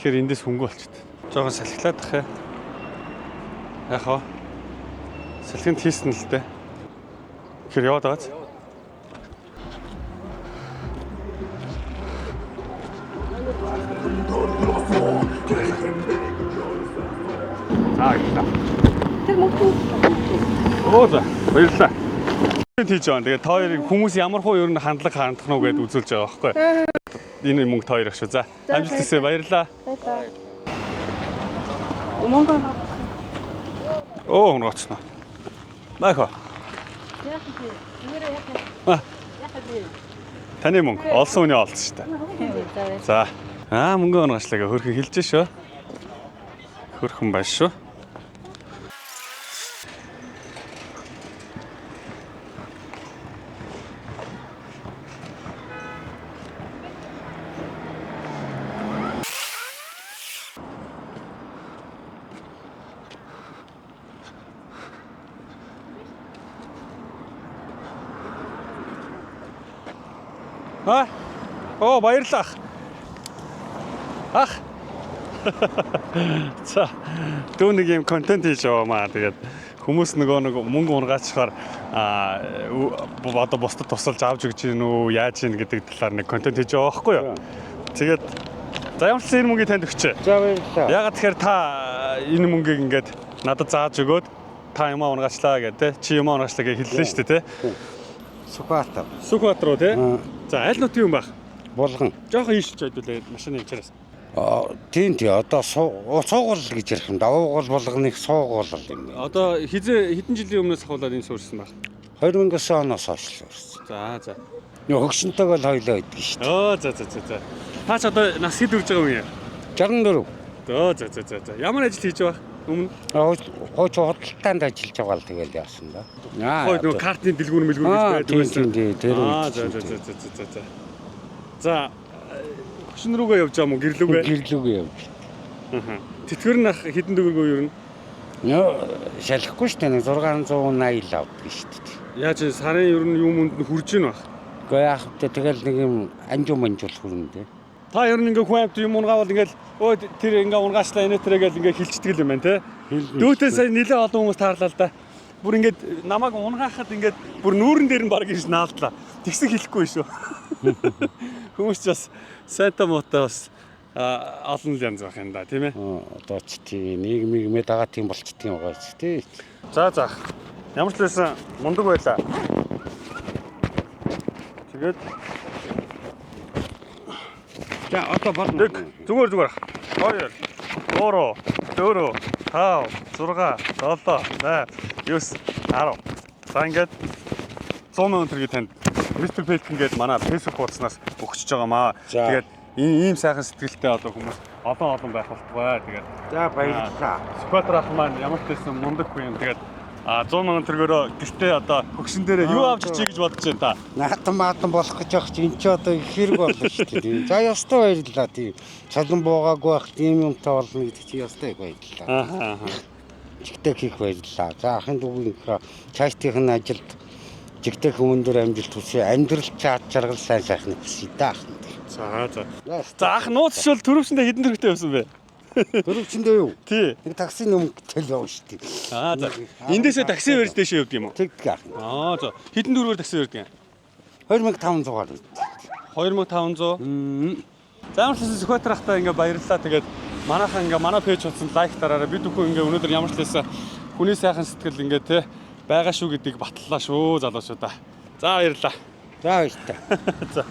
Тэгэхээр эндээс хөнгө болчихд. Жохон салхилаад ах юм. Яг хаа. Салхинд хийсэн л дээ. Тэгэхээр яваад байгааз. За баярлалаа. Тэр мөнгө Оо за баярлалаа. Тийж байгаа. Тэгээ та хоёрыг хүмүүс ямар хуу ер нь хандлага хандах нь уу гэдээ үзүүлж байгаа байхгүй. Энэ мөнгө та хоёр ах шүү. За амжилт хүсье, баярлалаа. байлаа. Мөнгө Оо хөнгөцнө. Наахо. яах вэ? Нүрээ яах вэ? А. Яах вэ? Таны мөнгө олсон хүний олсон шүү дээ. За. Аа мөнгө онгоочлаа гэ хөрхөн хэлж шүү. Хөрхөн байна шүү. А? Оо баярлалаа. Ах. Ах. За. Дүү нэг юм контент хийж яваамаа. Тэгээд хүмүүс нөгөө нэг мөнгө унгаачихаар аа одоо бусдад тусалж авч өгч гин үү, яаж гин гэдэг талаар нэг контент хийж яваа байхгүй юу? Тэгээд за ямар ч байсан энэ мөнгийг танд өгчээ. За баярлалаа. Ягаад тэгэхээр та энэ мөнгийг ингээд надад зааж өгөөд та юмаа унгаачлаа гэдэг те чи юмаа унгаачлаа гэж хэллээ шүү дээ те. Сүхбаатар. Сүхбаатар руу те. За аль нутгийн юм байх? Булган. Жохон ийшч байдулаа машины юмчараас. Аа тийм тий одоо суугуул гэж ярих юм да. Уугуул булганыг суугуул юм. Одоо хизээ хэдэн жилийн өмнөөс ахуулаад энэ суурьсан байх? 2009 оноос хойш л урьсан. За за. Нөө хөгшинтэйг бол хоёлоо идэх шүү дээ. Оо за за за за. Та ч одоо нас хэд хүрж байгаа юм бэ? 64. Оо за за за за. Ямар ажил хийж байгаа өмнө? Хууч худалдаанд ажиллаж байгаа л тэгэл яасан да. Аа. Хой нөгөө картны дэлгүүр мэлгүүр гэж Аа, байдаг тийм, байсан. тийм, тийм, тэр үед Аа за тийм, за тийм. за за за за. За хөшин рүүгээ явж байгаа юм уу? Гэрлүүгээ. Гэрлүүгээ явж. Аа. Тэтгэвэр нь ах хэдэн төгрөгөө ер нь? Нөө шалахгүй шүү дээ. Нэг 680 л авдаг шүү дээ. Яаж вэ? Сарын ер нь юм үнд нь хурж ийн баг. Гэхдээ яах вэ тэгэл нэг юм анжуу манжуул хүрнэ дээ. Та ер нь ингээ хүн амт юм унгаавал ингээл өө тэр ингээ унгаачлаа энэ тэрэ гэл ингээ хилчдэг юм байна те. Хэлнэ. Дүүтэй сая нэлээ олон хүмүүс таарлаа л да. Бүр ингээд намайг унгаахад ингээд бүр нүүрэн дээр нь баг ирж наалдлаа. Тэгсэн хэлэхгүй шүү. Хүмүүс ч бас сайтай муутай бас олон л янз байх юм да тийм ээ. Одоо ч тийм нийгмийг мэ дагаа тийм болчдөг юм байгаа ч тий. За за. Ямар ч байсан мундаг байлаа. Тэгээд За одоо болно. Нэг зүгээр зүгээр. 2 3 4 5 6 7 8 9 10. За ингээд 100 сая төгрөгийг танд Mr. Pelican гээд манай Facebook хуудаснаас өгчөж байгаамаа. За. Тэгээд ийм сайхан сэтгэлтэй одоо хүмүүс олон олон байх болтугай. Тэгээд За баярлалаа. Сүхбаатар ах маань ямар ч байсан мундаг хүн юм. Тэгээд 100 сая төгрөгөөрөө гэртээ одоо хөгшин дээрээ юу авч чий гэж бодож байна та. Наатан маатан болох гэж явах чи энэ ч одоо их хэрэг болно шүү дээ. За ёстой баярлалаа тийм. Цалин буугаагүй байх тийм юмтай болно гэдэг чи ёстой их баярлалаа. Аа. Жигтэй хийх баярлалаа. За ахын дүүгийн цаашдынх нь ажилд жигтэй өндөр амжилт хүсье. Амьдрал чад жаргал сайн сайхныг хүсье да ахын. За за. За За ах нууцшвал төрөвсөндөө хэдэн төгрөгтэй явсан бэ? дөрөвчөндөө юу? Тий. Нэг такси нөмгтэй л явна шүү дээ. Аа за. Эндээсээ такси барьж дэшээ явд юм уу? Тэгдэг ахын. Аа за. Хэдэн төгрөгөөр такси барьдаг юм? 2500-аар. 2500. Мм. За ямар ч байсан Сүхбаатар ахтай ингээ баярлалаа. Тэгээд манайхан ингээ манай пэйж хуудсанд лайк дараарай. Бид бүхэн ингээ өнөөдөр ямар ч байсан хүний сайхан сэтгэл ингээ те байгаа шүү гэдгийг баталлаа шүү залуучуудаа. За баярлалаа. За баярлалаа. За.